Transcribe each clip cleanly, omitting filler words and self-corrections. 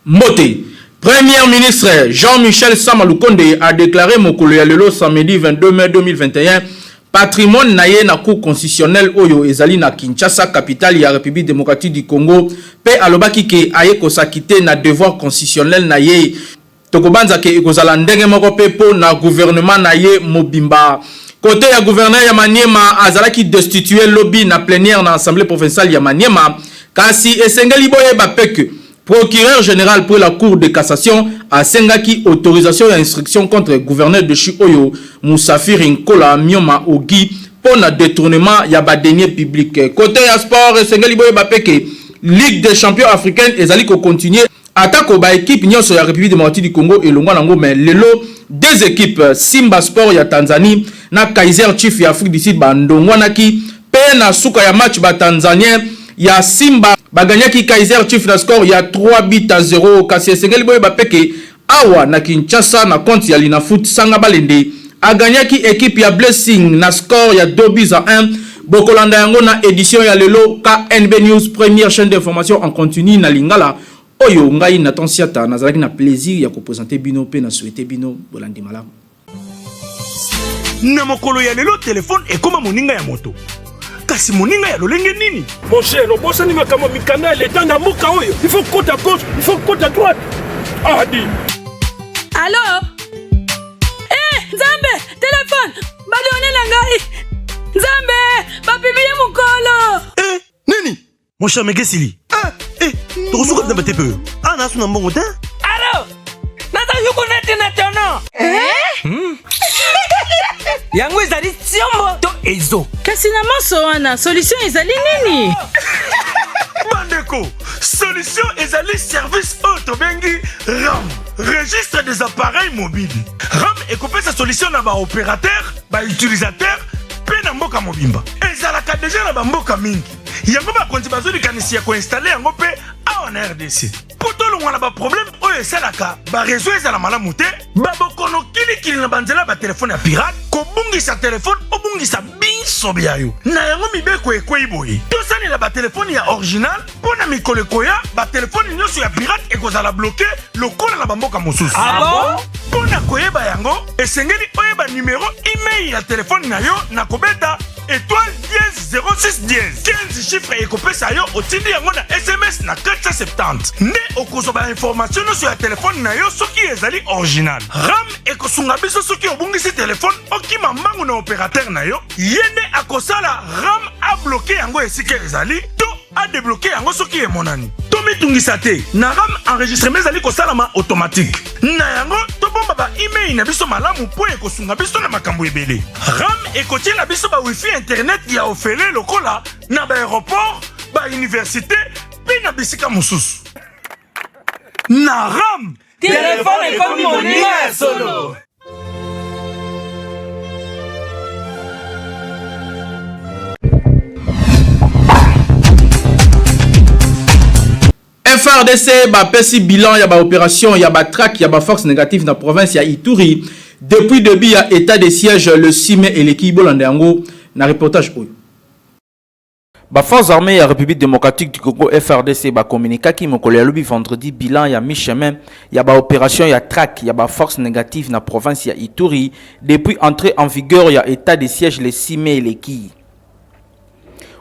Mbote. Premier ministre Jean-Michel Sama Lukonde a déclaré mokolo ya lelo samedi 22 mai 2021 patrimoine na ye na Cour constitutionnelle oyo ezali na Kinshasa, capitale ya République démocratique du Congo, pe alobaki ke aye kosakite na devoir constitutionnel na ye. Tokobanza ke ekozala ndenge moko pe po na gouvernement na ye mobimba. Cote ya gouverneur ya Maniema azalaki destituer lobi na plenière na Assemblee provinciale ya Maniema, kasi esengeli boyeba pe que Procureur general près la cour de cassation asengaki autorisation ya instruction contre gouverneur dechu oyo Musafiri Nkola Myoma Auguy mpo na detournement ya ba deniers publics. Cote ya sport esengeli boyeba pe que Ligue des champions africaine ezali ko continuer atako ba equipes nionso ya Republique democratique du Congo elongwa nango mais lelo deux equipes Simba Sport ya Tanzanie na Kaizer Chiefs ya Afrique du Sud ba ndongwanaki Pe na suka ya match ba Tanzaniens ya Simba ba gagnaki Kaizer Chiefs na score ya 3 buts à 0. Kasi esengeli boyeba pe ke awa na Kinshasa na compte ya Linafoot Sanga Balende a gagnaki equipe ya Blessing na score ya 2 buts à 1. Bokolanda yango na edition ya lelo KNB News première chaîne d'information en continu na lingala oyo ngai Nathan Siata nazalaki na plaisir ya ko presenter bino pe na souhaiter bino bolandi malamu. Na mokolo ya lelo telefone ekoma moninga ya moto. Kasi moninga ya lolenge nini? Mon cher, obosani makambo mikanda ya leta na mboka oyo. Il faut kota gauche, il faut kota droite. Ah di. Allo? Eh, Nzambe, telefone, badone na ngai. Nzambe, bapibiye mokolo. Eh, nini? Mon cher Megesili. Ah, eh, tokosuka na batepe oyo. Ah, na suna mbongo te. Alo! Naza yuko neti na tono. Eh? Yango ezali tiombo to ezo. Kasi na manso wana solution ezali nini? Bandeko, solution ezali service oyo tobengi RAM, registre des appareils mobiles. RAM ekopesa solution na ba opérateur, ba utilisateur mpe na mboka mobimba. Ezalaka deja na bamboka mingi. Yango bakonzi bazwi likanisi ya koinstalle yango mpe awa na RDC mpo tolongwa na baproblème oyo esalaka bareseau ezala malamu te, babokono kilikili na banzela ya batelefone ya pirate, kobungisa telefone obungisa binso bya yo. Na yango mibeko ekwei boye, tosalela batelefone ya original mpo na mikolo ekoya batelefone nyonso ya pirate ekozala bloke lokola na bamboka mosusu. Ah bon? Mpo na koyeba yango esengeli oyeba numero email ya telefone na yo na kobeta Etoile dièse 06 dièse 15 chiffre ekopesa yo otindi yango na sms na 470 nde okozwa bainformation nyonso ya telefone na yo soki ezali original. Ram ekosunga biso soki obungisi telefone okima mbangu na operateur na yo, ye nde akosala ram abloke yango esika ezali to a debloquer yango soki emonani. Tomitungisa te, na ram enregistrement ezali kosalama automatique. Na yango tobomba ba email na biso malamu mpo ekosunga biso na makambo ebele. Ram ekotiela biso ba wifi internet ya ofele lokola na ba aeroport, ba universite mpe na bisika mosusu. Na ram Telefone ekomi moninga ya solo. FRDC bapesi bilan ya ba operation ya ba traque ya ba forces négatives na province ya Ituri depuis début ya état de siège le 6 mai eleki. Bolanda yango na reportage oyo. Ba forces armees ya Republique democratique du Congo, FARDC, ba communiquaki mokolo ya lobi vendredi bilan ya mi-chemin ya ba operations ya traque ya ba forces négatives na province ya Ituri depuis entree en vigueur ya etat de siège le 6 mai eleki.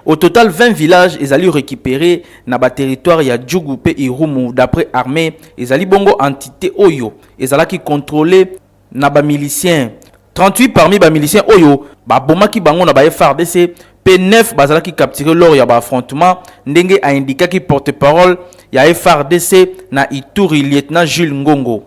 Au total 20 villages ezali recuperer na ba territoires ya Djugu pe Irumu d'après armee ezali bongo entite oyo ezalaki controler na ba miliciens. 38 parmi ba miliciens oyo babomaki bango na ba FARDC pe 9 bazalaki capturer lors ya ba affrontements, ndenge a indiquaki porte-parole ya FARDC na Ituri lieutenant Jules Ngongo.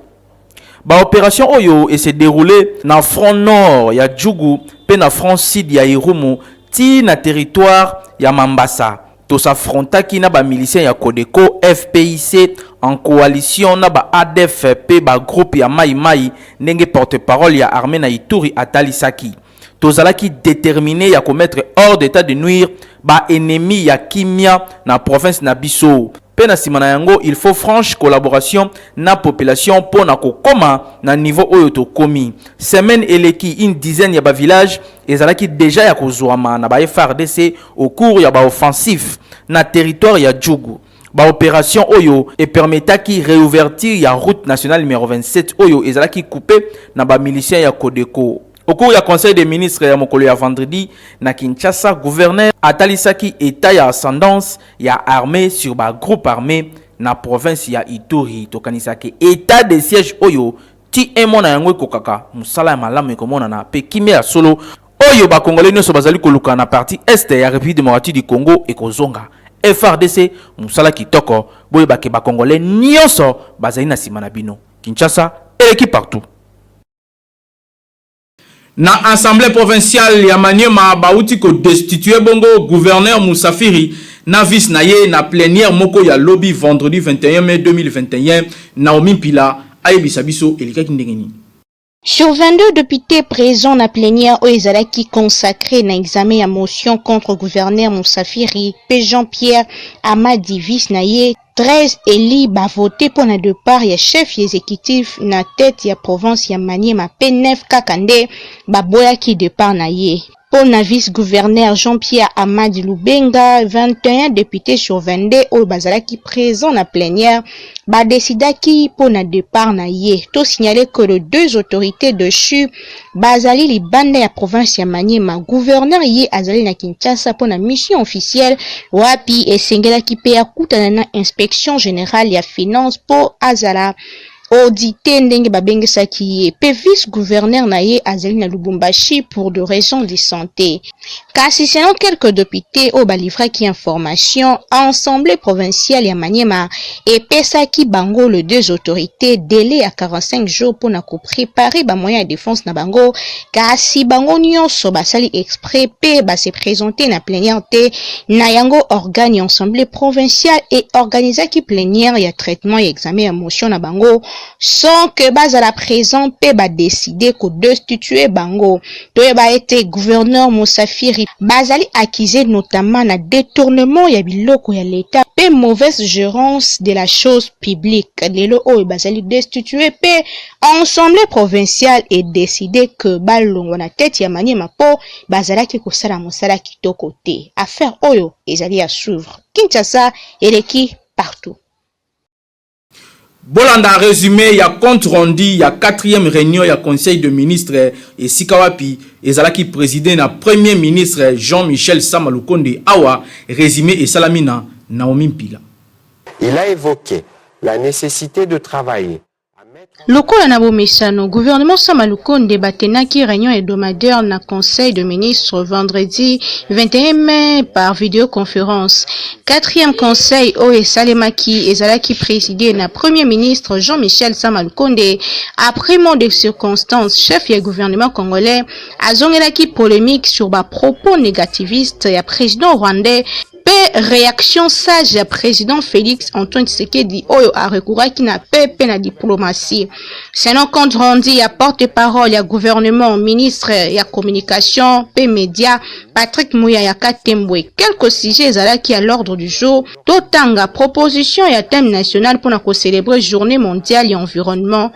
Ba operations oyo e se derouler na front nord ya Djugu pe na front sud ya Irumu tii na territoire ya Mambasa. To s'affrontaki na ba miliciens ya Codeco, FPIC en coalition na ba adf pe ba groupes ya Maï Maï, ndenge porte-parole ya armee na Ituri atalisaki. Tozalaki determines ya ko mettre hors d'etat de nuire ba ennemis ya kimia na province na biso. Mpe na nsima na yango, il faut franche collaboration na population mpo na kokoma na niveau oyo tokomi. Semaine eleki, une dizaine ya bavillage ezalaki déjà ya kozwama na ba FARDC au cours ya baoffensif na territoire ya Djugu. Baopération oyo epermetaki réouverture ya route nationale numéro 27 oyo ezalaki coupé na bamilicien ya Codeco. Au cours ya conseil des ministres ya mokolo ya vendredi na Kinshasa, gouverneur atalisaki état ya ascendance ya armée sur bagroupe armé na province ya Ituri. Tokanisaki état de siège oyo ti emona yango ekokaka mosala ya malamu, ekomonana mpe kimia ya solo oyo bakongolais nyonso bazali koluka na partie est ya République démocratique du Congo ekozonga. FARDC, mosala kitoko. Boyebake bakongolais nyonso bazali na nsima na bino. Kinshasa eleki partout. Na assemblée provinciale ya Maniema, bauti kodestituer bongo gouverneur Musafiri na vice na ye na plénière moko ya lobi vendredi 21 mai 2021. Naomi Mpila ayebisa biso elikaki ndenge nini. Sur 22 députés présents na plénière oyo ezalaki consacré na examen ya motion contre gouverneur Musafiri pe Jean-Pierre Amadi, vice na ye, 13 élus bavote mpo na départ ya chef exécutif na tête ya province ya Maniema, mpe 9 kaka nde baboyaki départ na ye. Mpo na vice-gouverneur Jean-Pierre Amadi Lubenga, 21 députés sur 22 oyo bazalaki présent na plénière badesidaki mpo na départ na ye. Tosignale que les deux autorités déchues bazali libanda ya province ya Maniema. Gouverneur ye azali na Kinshasa mpo na mission officielle, wapi esengelaki mpe akutana na Inspection générale ya finance mpo azala audité ndenge babengisaki ye, mpe vice-gouverneur na ye azali na Lubumbashi pour de raisons de santé. Kasi selon quelques députés oyo balivraki information, assemblée provinciale ya Maniema epesaki bango, les deux autorités, délai ya 45 jours mpona kopréparer bamoyen ya défense na bango. Kasi bango nyonso basali exprès mpe base présenter na plénière te. Na yango, organe ya assemblée provinciale eorganisaki plénière ya traitement ya examen ya motion na bango sans que bazala présent, mpe badécider kodestituer bango. Toyeba ete gouverneur Mosafiri bazali accusé notamment na détournement ya biloko ya l'État mpe mauvaise gérance de la chose publique. Lelo oyo bazali destitué, mpe assemblée provinciale edécider que balongwa na tête ya Maniema mpo bazalaki kosala mosala kitoko te. Affaire oyo ezali ya suivre. Kinshasa eleki partout. Bolanda résumé ya compte rendu ya 4e réunion ya conseil de ministre, esika wapi ezalaki présidé na premier ministre Jean-Michel Sama Lukonde. Awa résumé esalami na Naomi Mpila. Il a évoqué la nécessité de travailler. Lokola na bomesano, gouvernement Sama Lukonde batenaki réunion hebdomadaire na conseil de ministres vendredi 21 mai par vidéoconférence. Quatrième conseil oyo esalemaki ezalaki présidé na premier ministre Jean-Michel Sama Lukonde. Après mot de circonstances, chef ya gouvernement congolais azongelaki polémique sur bapropos négativistes ya président rwandais mpe réaction sage ya président Félix Antoine Tshisekedi oyo arecouraki na paix mpe na diplomatie. Selon compte rendu ya porte-parole ya gouvernement, ministre ya communication mpe média Patrick Muyaya Katembwe, quelques sujets ezalaki à l'ordre du jour. Totanga proposition ya thème national mpona kocélébrer Journée mondiale ya environnement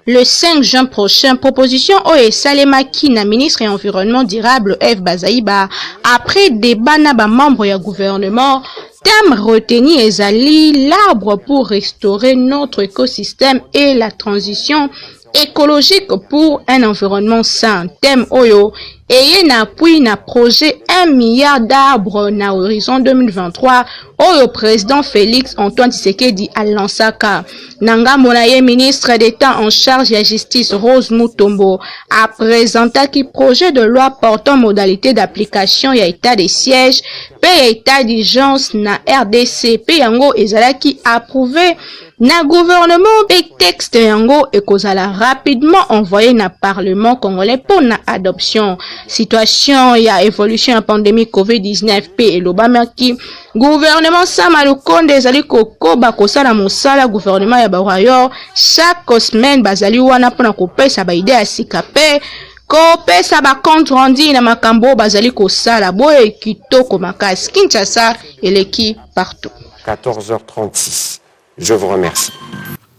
le 5 juin prochain, proposition oyo esalemaki na ministre ya environnement durable Eve Bazaiba après débat na bamembre ya gouvernement. Thème retenu ezali "L'arbre pour restaurer notre écosystème et la transition écologique pour un environnement sain", thème oyo eye na appui na projet 1 milliard d'arbres na horizon 2023 oyo président Félix Antoine Tshisekedi alansaka. Na ngambo na ye, ministre d'État en charge ya justice Rose Mutombo apresentaki projet de loi portant modalité d'application ya état de siège mpe ya état d'urgence na RDC, mpe yango ezalaki approuvé na gouvernement, mpe texte yango ekozala rapidement envoyé na parlement congolais mpo na adoption. Situation ya évolution ya pandémie COVID-19 mpe elobamaki. Gouvernement Sama Lukonde ezali kokoba kosala mosala. Gouvernement ya bawarrior, chaque semaine bazali wana mpona kopesa baidées ya sika mpe kopesa bacompte rendu na makambo oyo bazali kosala. Boye kitoko makasi. Kinshasa eleki partout. 14h36. Je vous remercie.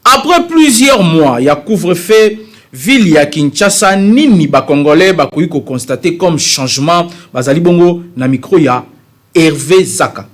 Après plusieurs mois ya couvre-feu, ville ya Kinshasa nini ba congolais bakoki ko constater comme changement bazali bongo na micro ya Hervé Zaka.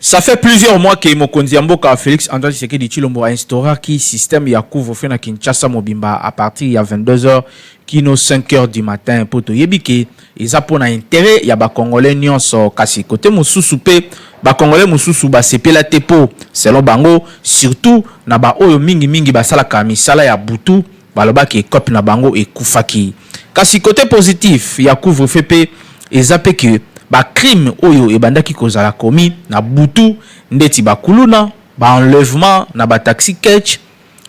Ça fait plusieurs mois que mokonzi ya mboka Félix Antoine Tshisekedi Tshilombo a instauraki système ya couvre-feu na Kinshasa mobimba à partir ya 22h kino 5h du matin po toyebi ke eza mpona intérêt ya bacongolais nyonso. Kasi kote mosusu mpe bacongolais mosusu basepela te mpo selon bango, surtout na baoyo mingimingi basalaka misala ya butu, balobaki ekope na bango ekufaki. Kasi côté positif ya couvre-feu mpe eza mpe ke bacrime oyo ebandaki kozala komi na butu ndeti bakuluna, baenlèvement na bataxi ketch,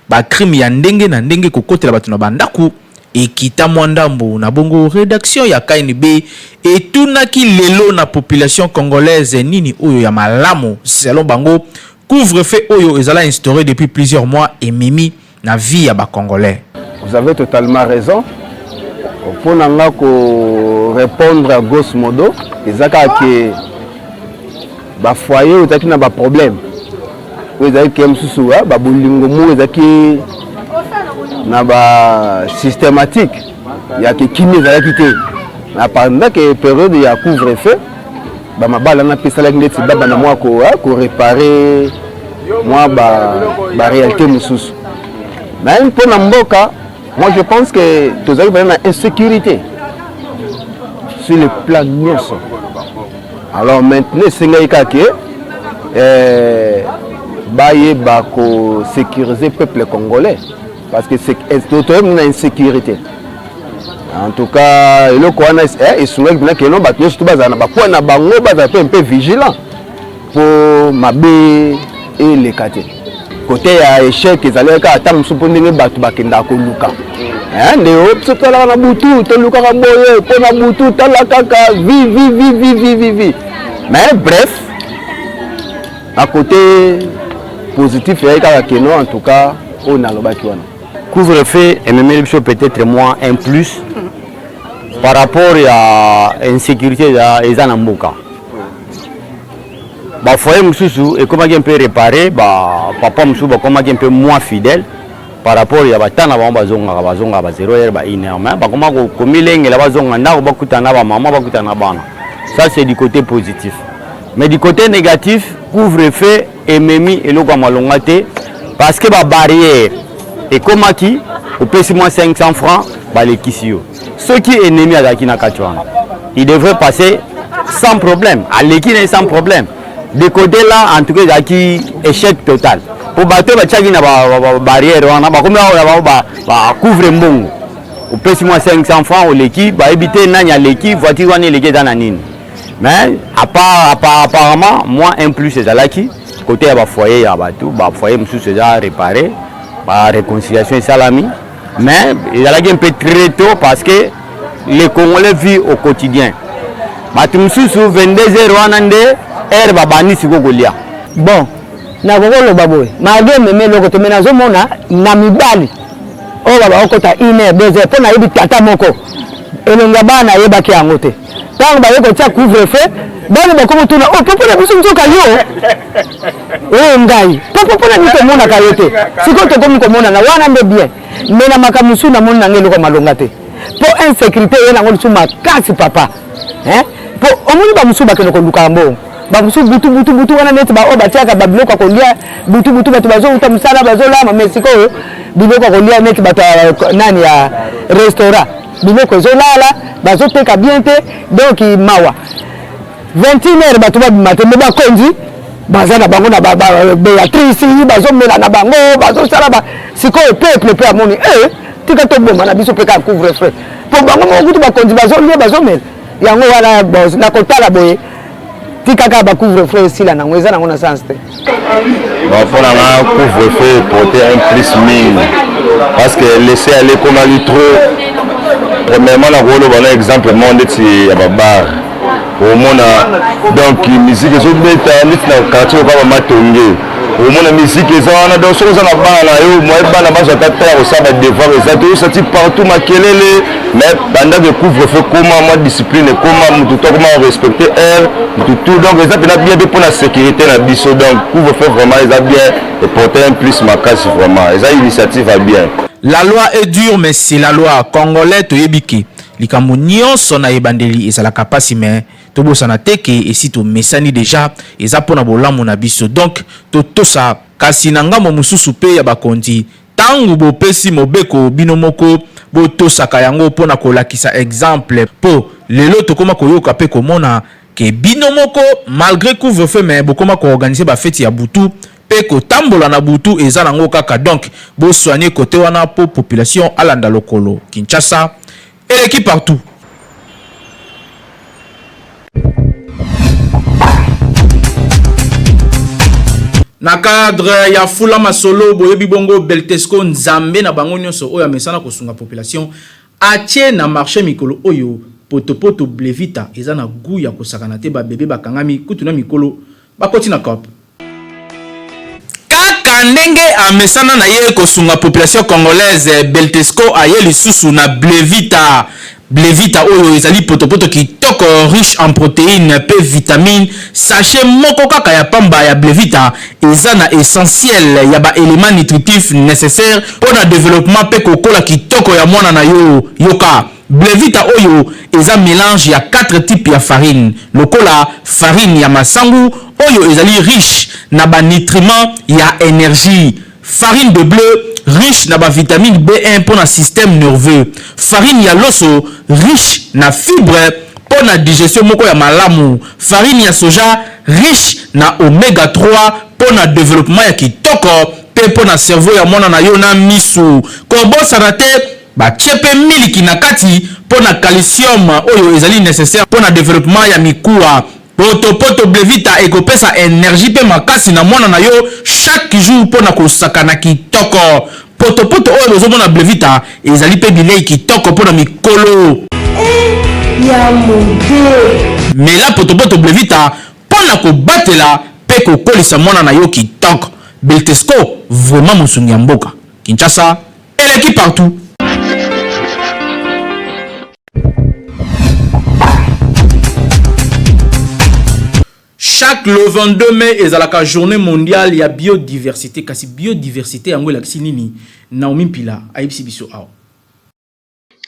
bacrime ya ndenge na ndenge, kokotela bato na bandako ekita mwa ndambo. Na bongo rédaction ya KNB etunaki lelo na population congolaise nini oyo ya malamu selon bango couvre-feu oyo ezala instauré depuis plusieurs mois ememi na vie ya bacongolais. Vous avez totalement raison. Mpo na nga korépondre à grosso modo, eza kaka ke bafoyer oyo ezalaki na baproblème, oyo ezalaki ke mosusu babolingo moko ezalaki na basystématique ya ke kimi ezalaki te, na pendant ke période ya couvre-feu, bamabala wana mpe esalaki ndeti babanda mwa koréparer mwa baréalité mosusu. Mais mpo na mboka, moi je pense que tozalaki vraiment na insécurité sur le plan nyonso. Alors maintenant esengaki kaka ke bayeba kosécuriser peuple congolais, parce que toyebi na insécurité. En tout cas, eloko wana esungaki mpena keno bato nyonso to bazala na bapoint na bango, bazala mpe mpe vigilant mpo mabe eleka te. Kote ya échec ezalaki kaka ata mosusu mpo ndenge bato bakendaka koluka nde biso totalaka na butu, tolukaka boye mpo na butu tala kaka vi vi vi vi vi vi vi. Mais bref, à côté positif eyaki kaka keno en tout cas oyo nalobaki wana. Couvre-feu ememeli biso peut-être moins un plus par rapport ya insécurité eza na mboka. Bafoyer mosusu ekomaki un peu réparé, bapapa mosusu bakomaki un peu moins fidèle par rapport ya batana na bango. Bazongaka ba 0 heure, ba 1 heure, mais bakoma komilengela, bazonga ndako, bakutana na bamama, bakutana na bana. Ça, c'est du côté positif. Mais du côté négatif, couvre-feu ememi eloko ya malonga te, parce que babarrière ekomaki, opesi mwa 500 francs, balekisi yo. Soki ennemi azalaki na kati wana, il devrait passer sans problème, aleki na ye sans problème. De côté là, en tout cas, ezalaki échec total po bato oyo batiaki na barrière wana bakomi aoya bango bacouvre mbongo. Opesi mwa 500 francs, oleki, bayebi te nani aleki, voiture wana eleki eza na nini. Mais à part, apparemment moi un plus ezalaki côté ya bafoyer ya bato, bafoyer mosusu eza réparé, baréconciliation esalami. Mais ezalaki un peu très tôt, parce que les Congolais vit au quotidien. Bato mosusu 22 heures wana nde heure babandi sikoyo kolia. Bon, nakoki koloba boye, malgré ememi eloko te, me nazomona na mibali oyo babakokota 1 heure, 2 heures, mpo nayebi tata moko elongi ya bana ayebaki yango te. Ntango baye kotia couvre-feu, bana bakomi tuna: "O popo na biso, nzoka yo oyo ngai popo mpo na biso tomonaka yo te, sikoyo tokomi komonana." Wana nde bien. Me na makambo mosusu namoni nanga eloko malonga te, mpo insécurité ye nango lisusu makasi, papa. Mpo omoni bamosusu bakende koluka mbongo, bamosusu butu butu butu wana, neti baoyo batiaka babiloko ya kolia butu butu, bato bazouta mosala, bazolama. Me sikoyo biloko ya kolia, neti bato ya nani ya restaurant, biloko ezolala, bazoteka bien te. Donc mawa. 21 heure bato babima te, me bakonzi baza na bango na Béatrice, bazomela na bango, bazosala. Sikoyo peuple mpe amoni e tika toboma na biso mpe kaka couvre feu, mpo bango moko kutu bakonzi bazolia, bazomela yango wana. Na kotala boye, tika kaka bacouvre feu esila nango, eza nango na sens te. Bon, mpo na nga, couvre-feu porter un plus mingi, parce que laisser aller ekomaki trop. Premièrement, nakoloba na exemple moko ndeti ya babar, omona donc musique ezobeta neti na quartier oka bamatonge. Okomona musique eza wana, donc soki oza na bana na yo, moye bana bazwa ata temps ya kosala ba devoir eza te, osati partout makelele. Mais banda ke couvre feu ekoma, mwa discipline ekoma, mutu to akoma respecter heure, mutu tout. Donc eza mpena bien mpe mpona sécurité na biso. Donc couvre feu vraiment eza bien, eporte un plus makasi, vraiment eza initiative ya bien. La loi est dure mais c'est la loi. Congolais toyebi ke likambo nyonso na ebandeli ezalaka pasi, mais tobosana te ke esi tomesani dejà, eza pona bolamu na biso donc totosa. Kasi na ngambo mosusu pe ya bakonzi, tangu bopesi mobeko bino moko botosaka yango pona kolakisa exemple, po lelo tokoma koyoka pe komona ke bino moko malgre couvre feu mais bokoma ko organiser ba feti ya butu pe kotambola na butu eza nango kaka, donc bo soigner cote wana po population alanda lokolo. Kinshasa eleki partout. Na cadre ya fula masolo, boyebi bongo Beltesco, nzambe na bango nyonso oyo amesana kosunga population, atie na marche mikolo oyo potopoto Blevita eza na gout ya kosakana te, ba bebe bakangami kutu na mikolo bakoti na coop. Kaka ndenge amesana na ye kosunga population congolaise, Beltesco aye lisusu na Blevita. Blevita oyo ezali potopoto kitoko riche en proteines pe vitamines. Sachet moko kaka ya pamba ya Blevita eza na essentiel ya ba elements nutritifs necessaires pona developpement pe kokola kitoko ya mwana na yo. Yoka! Blevita oyo eza melange ya 4 types ya farine lokola farine ya masangu oyo ezali riche na ba nutriments ya energie, farine de ble riche na ba vitamines B1 pona système nerveux, farine ya loso riche na fibre pona digestion moko ya malamu, farine ya soja riche na omega 3 pona developpement ya kitoko pe pona cerveau ya mwana na yo na misu. Kobosana te Batie pe miliki na kati po na calcium oyo ezali necessaire po na developpement ya mikuwa. Poto poto Blevita ekopesa energie pe makasi na mwana na yo chaque jour po na kosakana kitoko. Poto poto oyo bozo mona Blevita ezali pe bilei kitoko po na mikolo. Eh ya mode. Mela poto poto Blevita po na kobatela pe kokolisa mwana na yo kitoko. Beltesco vraiment mosungi ya mboka. Kinshasa eleki partout. Chaque le 22 mai ezalaka journée mondiale ya biodiversité, kasi biodiversité yango elakisi nini? Naomi Mpila ayebisi biso awa.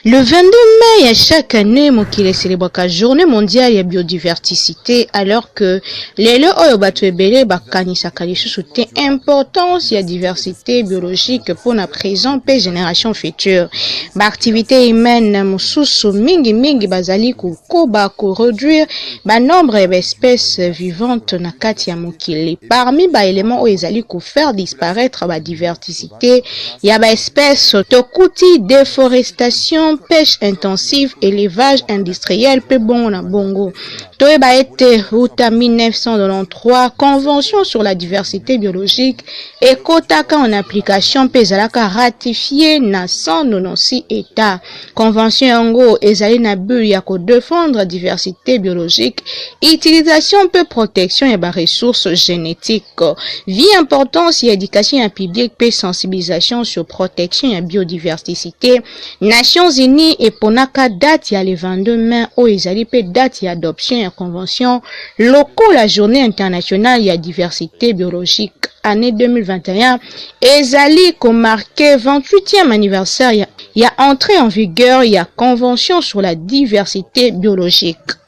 Le 22 mai ya chaque annee mokili e celebraka journee mondiale ya biodiverticite alors que lelo oyo batu ebele bakanisaka lisusu te importance ya diversite biologique mpo na present mpe generation future. Ba activites humaines mosusu mingi mingi bazali kokoba ko reduire ba nombre ya ba espèces vivantes na kati ya mokili. Parmi ba elements oyo ezali ko faire disparaitre ba diverticite ya ba espèces tokuti deforestation, peche intensive, elevage industriel mpe bongo na bongo. Toyeba ete wuta 1993 Convention sur la diversite biologique ekotaka en application mpe ezalaka ratifier na 196 Etats. Convention yango ezali na but ya ko defendre diversite biologique, utilisation mpe protection ya ba ressources genetiques. Vu importance ya education ya public mpe sensibilisation sur protection ya biodiversite, Nations Unies eponaka date ya le 22 mai oyo ezali mpe date ya adoption ya convention lokola journee internationale ya diversite biologique. Annee 2021 ezali ko marquer 28e anniversaire ya ya entree en vigueur ya Convention sur la diversite biologique.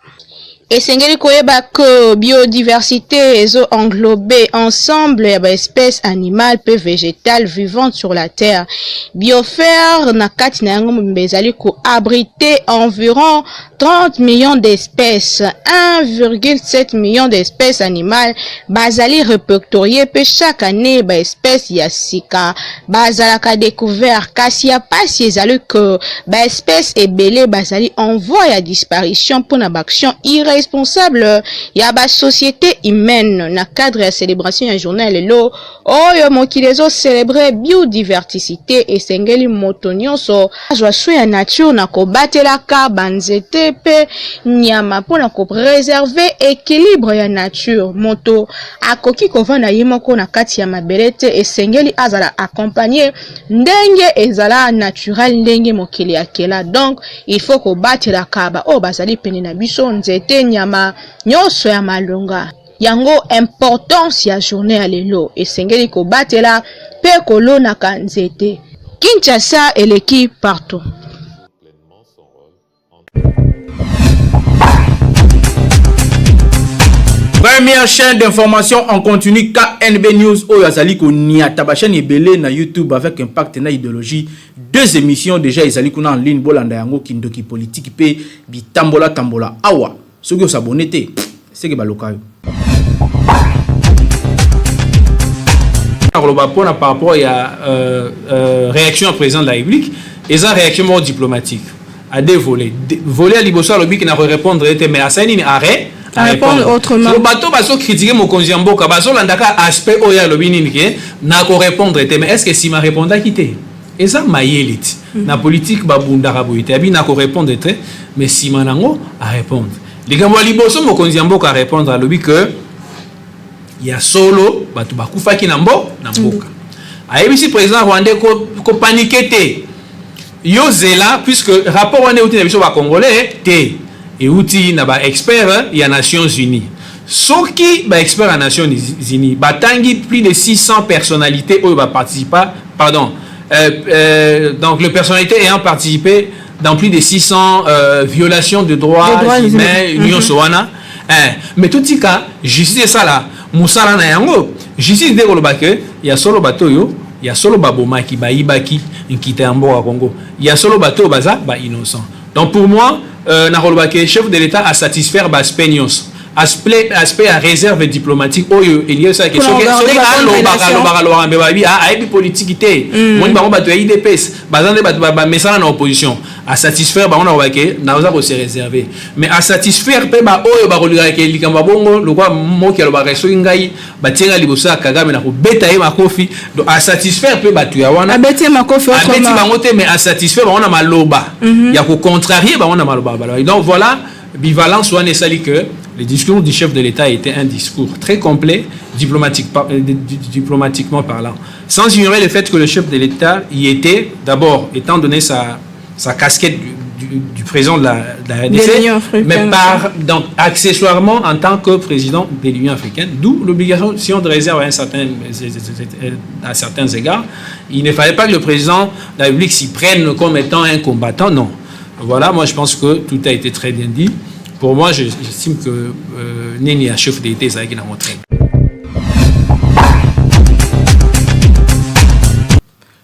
Esengeli koyeba que biodiversite ezo englober ensemble ya ba espèces animales pe vegetales vivantes sur la terre. Biosphère na kati na yango mobimba ezali ko abriter environ 30 millions d'espèces, 1,7 million d'espèces animales bazali repertorier pe chaque annee ba espèces ya sika bazalaka decouvert kasi ya pasi ezali que ba espèces ebele bazali en voie ya disparition pona ba actions irresponsables. responsable ya ba société humaine na cadre ya célébration ya journée ya lelo oyo mokili ezo célébrer biodiversité. Esengeli moto nyonso azwa soin ya nature na kobatelaka banzete mpe nyama mpo na kopréserver équilibre ya nature. Moto akoki kovanda ye moko na kati ya mabele te, esengeli azala accompagné ndenge ezala naturel, ndenge mokili akela. Donc il faut kobatelaka baoyo bazali pene na biso, nzete, nyama nyonso ya malonga. Yango importance ya journée ya lelo, esengeli kobatela mpe kolonaka nzete. Kinshasa eleki partout. Première chaîne d'information en continu, KNB News, oyo azali koniata ba chaîne ebele na YouTube avec impact na idéologie. Deux émissions déjà ezali kuna en ligne, bolanda yango: Kindoki politique pe Bitambola tambola. Awa soki osabonner te, seke baloka yo. Koloba mpona par rapport ya réaction ya président de la République, eza réaction moko diplomatique à deux volets. Volet ya liboso, alobiki na korépondre ete, mais asali nini? Arrêt. Répondre autrement. So, bato bazocritiquer mokonzi ya mboka, bazolandaka aspect oyo alobi nini, ke na korépondre te. Mais est ce que nsima répondaki te? Eza mayele ti na politique babundaka boye te. Abi na korépondre te, mais nsima nango arépondre. Likambo ya liboso, mokonzi ya mboka arépondre, alobi ke ya solo bato bakufaki na mboka. Ayebisi président rwandais kopaniquer te, yo zela, puisque rapport wana euti na biso bacongolais te, euti na baexpert ya Nations Unies. Soki baexpert ya Nations Unies batangi plus de 600 personnalités oyo baparticipa, pardon, donc les personnalités ayant participé dans plus de 600 violations de droits, de droits humains humains. Nyonso wana. Mais totika justice esala mosala na yango. Justice nde koloba ke ya solo bato oyo, ya solo babomaki, bayibaki nkita ya mboka Congo, ya solo bato oyo baza bainnocent. Donc pour moi, nakoloba ke chef de l'État asatisfaire baaspect nyonso, aspect ya réserve diplomatique oyo elingi esalaki soki alobaka, alobaka, alobaka, mpe babi ayebi politiki te. Moni bango bato ya UDPS baza nde bato bamesana na opposition. Asatisfaire bango na kobake naza kose réserver, mais asatisfaire mpe baoyo bakolingaka ke likambo ya bongo lokwa moki alobaka soki ngai batienga liboso ya Kagame na kobeta ye makofi. Donc asatisfaire mpe bato ya wana. Abeti ye makofi? Abeti bango te, mais asatisfaire bango na maloba ya kocontrarier bango na maloba balobaki. Donc voilà, bivalence wana esali que le discours du chef de l'État était un discours très complet, diplomatiquement parlant. Sans ignorer le fait que le chef de l'État y était, d'abord, étant donné sa casquette du président de la RDC, mais donc, accessoirement en tant que président de l'Union africaine, d'où l'obligation de réserve à certains égards. Il ne fallait pas que le président de la République s'y prenne comme étant un combattant, non. Voilà, moi je pense que tout a été très bien dit. Pour moi, j'estime que nini ya chef d'État ezalaki nango très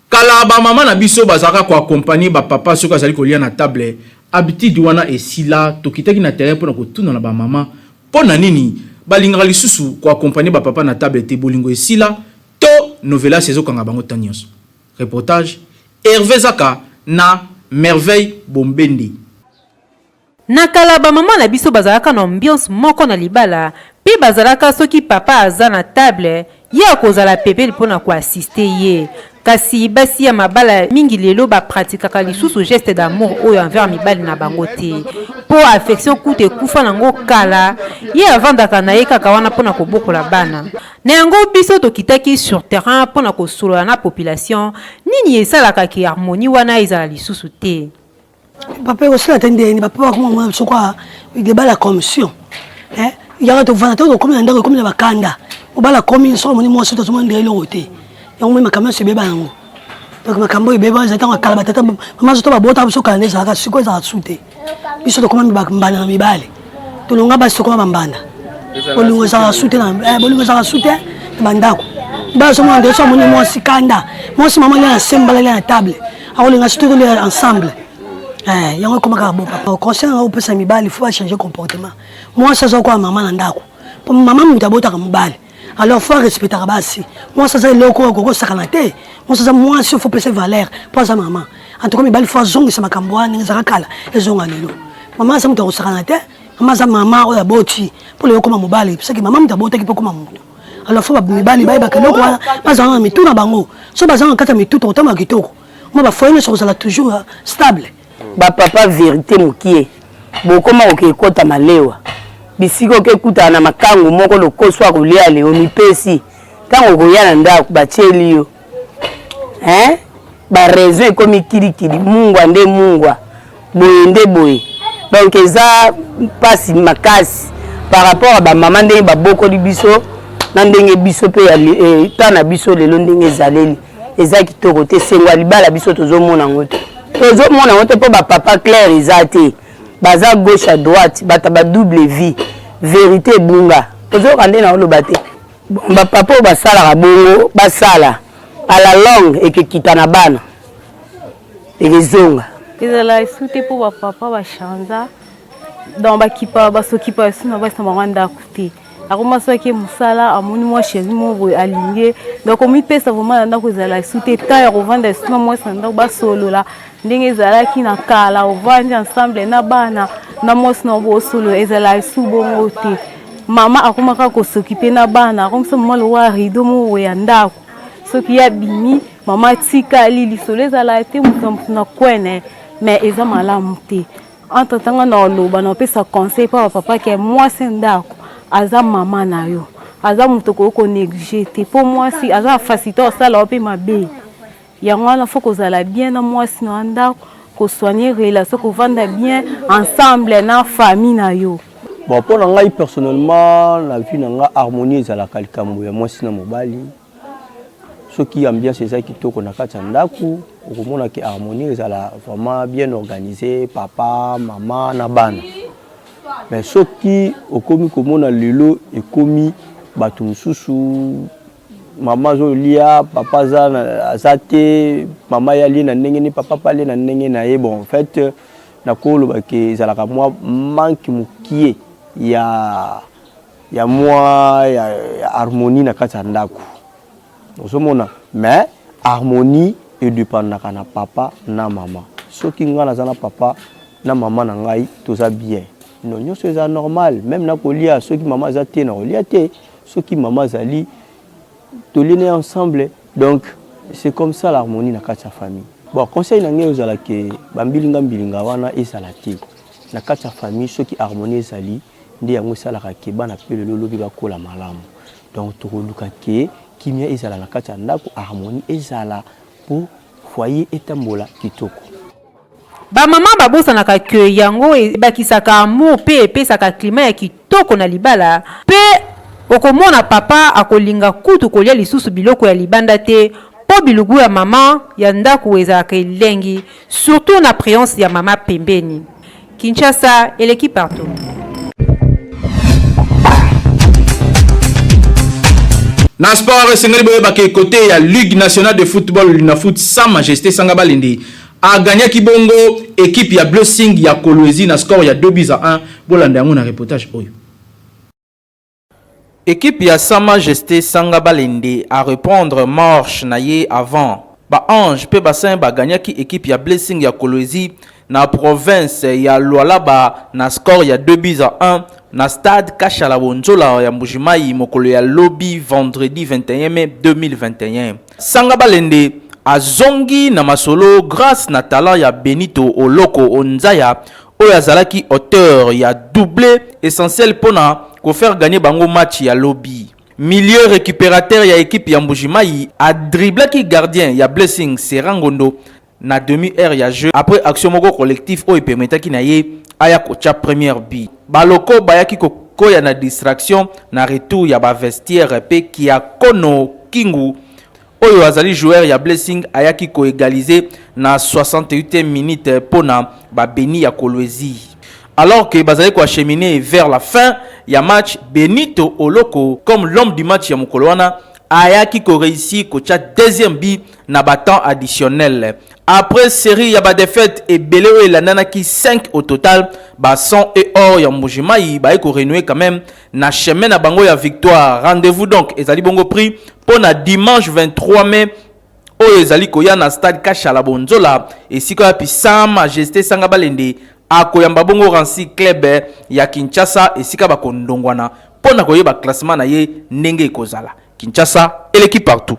Kala bamama na biso bazalaka koaccompagner bapapa soki azali kolia na table. Habitude wana esila. Tokitaki na terrain mpona kotuna na bamama mpo na nini balingaka lisusu koaccompagner bapapa na table te. Bolingo esila to novelas ezokanga bango ta nyonso? Reportage Hervé Zaka na Merveille Bombende. Na kala, bamama na biso bazalaka na ambiance moko na libala, mpe bazalaka soki papa aza na table, ye akozala pembeni mpo na koassister ye. Kasi basi ya mabala mingi lelo bapratikaka lisusu geste d'amour oyo envers mibali na bango te, mpo affection kutu ekufa nango kala. Ye avandaka na ye kaka wana mpona kobokola bana na yango. Biso tokitaki sur terrain mpona kosolola na population nini esalaka ke harmonie wana ezala lisusu te. Papa ekosala te ndeni papa bakoma mona biso kwa libala commission yaka tovanda te. Tokomi na ndako, ekomi na bakanda. Mobala komi soki omoni mwasi, tozomona ndenge eloko te. Yango moi makambo nyonso ebeba yango. Donc makambo oyo ebeba eza ntango kala. Batata mama so to babota biso kala nde ezalaka. Sikoyo ezalaka su te. Biso tokoma bambanda na mibale, tolonga basi, tokoma bambanda. Bolingo ezalaka su te, bolingo ezalaka su te na bandako. Mibale so mona nde so amoni mwasi kanda, mwasi mama lia na se, mobala lia na table, akolinga su te tolia ensemble. Yango ekoma kaka bo. Papa, conseil nanga kopesa mibali, faut bachanger comportement. Mwasi aza koya mama na ndako, po mama moto abotaka mobali, alors faut arespectaka basi. Mwasi aza eloko oyo okokosakana te. Mwasi aza mwasi, faut pesa valeur mpo aza mama. En tout cas mibali faut azongisa makambo wana ndenge ezalaka kala, ezonga lelo. Mama aza moto akosakana te. Mama aza mama oyo aboti mpo lelo okoma mobali, seke mama moto abotaki mpo okoma moto. Alors faut mibali bayebaka eloko wana, bazala na mitu na bango. So bazala na kati ya mitu, tokotambola kitoko. Mwa ba foyer nyonso kozala toujours euh, stable. Ba papa verite mokie bokoma koke kota malewa bisika oke kutana na makangu moko lokoso akolia le omipesi ntango okoya na ndako batieli yo hein ba raison ekomi kilikili mungwa nde mungwa boye nde boye donc eza mpasi makasi par rapport ya bamama ndenge babokoli biso na ndenge biso mpe ya eh, ta na biso lelo ndenge ezaleli eza kitoko te esengo ya libala biso tozomona yango te tozomona yango te mpo bapapa claire eza te baza gauche à droite bato ba double vie verité ebunga tozoyoka nde naoloba te bon bapapa oyo basalaka bongo basala à la longue ekekita na bana ekezonga ezala esu te mpo bapapa bachanza donc bakipa basokipa esu na basi na bango ndako te akoma soki ake mosala amoni mwa chéri moko boye alingi ye donc omipesa vraimen na ndako ezala esu te temps ya kovanda esu na mwasi na ndako basolola ndenge ezalaki na kala ovandi ensemble na bana na mwasi na bosolola ezala esu bongo te mama akoma kaka kosokipe na bana akomisa mama lokola rideau moko boye ya ndako soki ye abimi mama atikali lisolo ezala te moto na moto na kwene mais eza malamu te Entre temps nga na oloba na opesa conseil pa ba papa ke mwasi ndako aza mama na yo aza moto okoki ko negliger te po mwasi aza na facilité osala yo mpe mabe yango wana fo kozala bien na mwasi na yo ndako ko soigner relation kovanda bien ensemble na famille na yo. Bon, mpo na ngai personnellement na vie na ngai harmonie ezalaka likambo ya mwasi na mobali. Soki ambiance eza kitoko na kati ya ndaku, okomona ke harmonie ezala vraiment bien organise, papa, mama na bana. Mais soki okomi komona lelo ekomi bato mosusu mama azolia papa aza, aza te mama ye alie na ndenge ni papa pe alie na ndenge na ye bon en fait nakoloba ke ezalaka mwa manque mokie ya ya mwa ya, ya harmonie na kati ya ndako ozomona mais harmonie edependaka na papa na mama soki ngai naza na papa na mama na ngai toza bien no nyonso eza normal meme nakolia soki mama aza te nakolia te soki mama azali tolie na ensemble donc c'est comme ça l'harmonie na kati ya famille bon conseil na ngai ezala ke bambilinga mbilinga wana ezala te na kati ya famille soki harmonie ezali Nde yango esalaka que bana pe lelo lobi bakola malamu. Donc tokoluka que kimia ezala na kati ya ndako, harmonie ezala po foyer etambola kitoko. Ba mamans babosanaka que yango ebakisaka amour pe epesaka climat ya kitoko na libala pe okomona papa akolinga kutu kolia lisusu biloko ya libanda te po bilugu ya maman ya ndaku ezalaka elengi surtout na preence ya mama pembeni. Kinshasa eleki partout. Na sport esengeli boyeba ke kote ya Ligue nationale de football Linafoot sa majesté Sanga Balende a gagnaki bongo equipe ya Blessing ya Kolwezi na score ya 2 buts à 1. Bolanda yango na reportage oyo. Equipe ya Sa Majeste Sanga Balende a reprendre marche na ye avant ba anges pe ba saints ba gagnaki equipe ya Blessing ya Kolwezi na province ya Lualaba na score ya 2 buts à 1 na stade Kashala Bonzola ya Mbuji-Mayi mokolo ya lobi vendredi 21 mai 2021. Sanga Balende azongi na masolo grace na talent ya Benito Oloko Onzaya oyo azalaki auteur ya double essentiel pona ko faire gagner bango match ya lobi. Milieu recuperateur ya equipe ya Mbuji-Mayi a driblaki gardien ya Blessing Serangondo na demi heure ya jeu après action moko collectif oyo epermetaki na ye aya kotia première but. Ba locaux bayaki kokoya na distraction na retour ya ba vestiaires pe Kiakono Kingu Oyo azali joueur ya Blessing ayaki ko egaliser na 68e minute pona ba Beni ya Kolwezi. Alors que bazali ko acheminer vers la fin ya match, Benito Oloko comme l'homme du match ya mokolo wana ayaki ko reussir kotia deuxième but na ba temps additionnel. Après serie ya ba defaites ebele oyo elandanaki 5 au total, ba sang et or ya Mbuji-Mayi baye ko renouer quand même na chemin na bango ya victoire. Rendez-vous donc ezali bongo pris mpo na dimanche 23 mai oyo ezali koya na stade Kashala Bonzola esika wapi Sa Majesté Sanga Balende Akoyamba bongo Rancy Club ya Kinshasa esika bakondongwana mpo na koyeba classement na ye ndenge ekozala. Kinshasa eleki partout.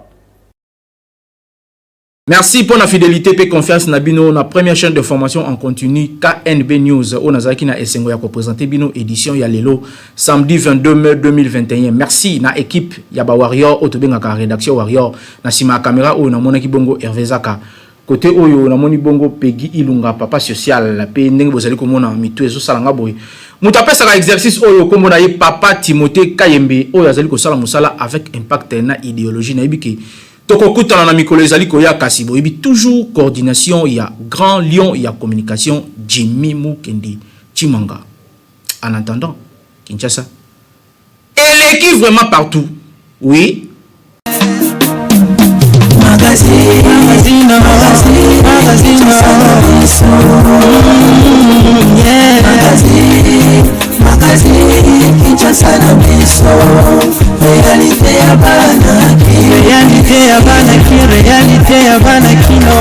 Merci pour la fidélité et confiance na bino na première chaîne de formation en continu KNB News oyo nazalaki na esengo ya kopresente bino édition ya lelo samedi 22 mai 2021. Merci na équipe ya ba warrior oyo tobengaka rédaction warrior na nsima ya caméra oyo namonaki bongo Hervé Zaka Kote oyo namoni bongo Peggy Ilunga papa social pe ndenge bozali komona mitu ezosala nga boye. Moto apesaka exercice oyo kombo na ye papa Timothée Kayembe oyo azali kosala mosala avec impact na ideologie. Nayebi ke tokokutana na mikolo ezali koya kasi boyebi toujours coordination ya Grand Lion ya communication Jimmy Mukendi Tshimanga. En attendant, Kinshasa eleki vraiment partout. Oui. Réalité ya bana ki, réalité ya bana kino.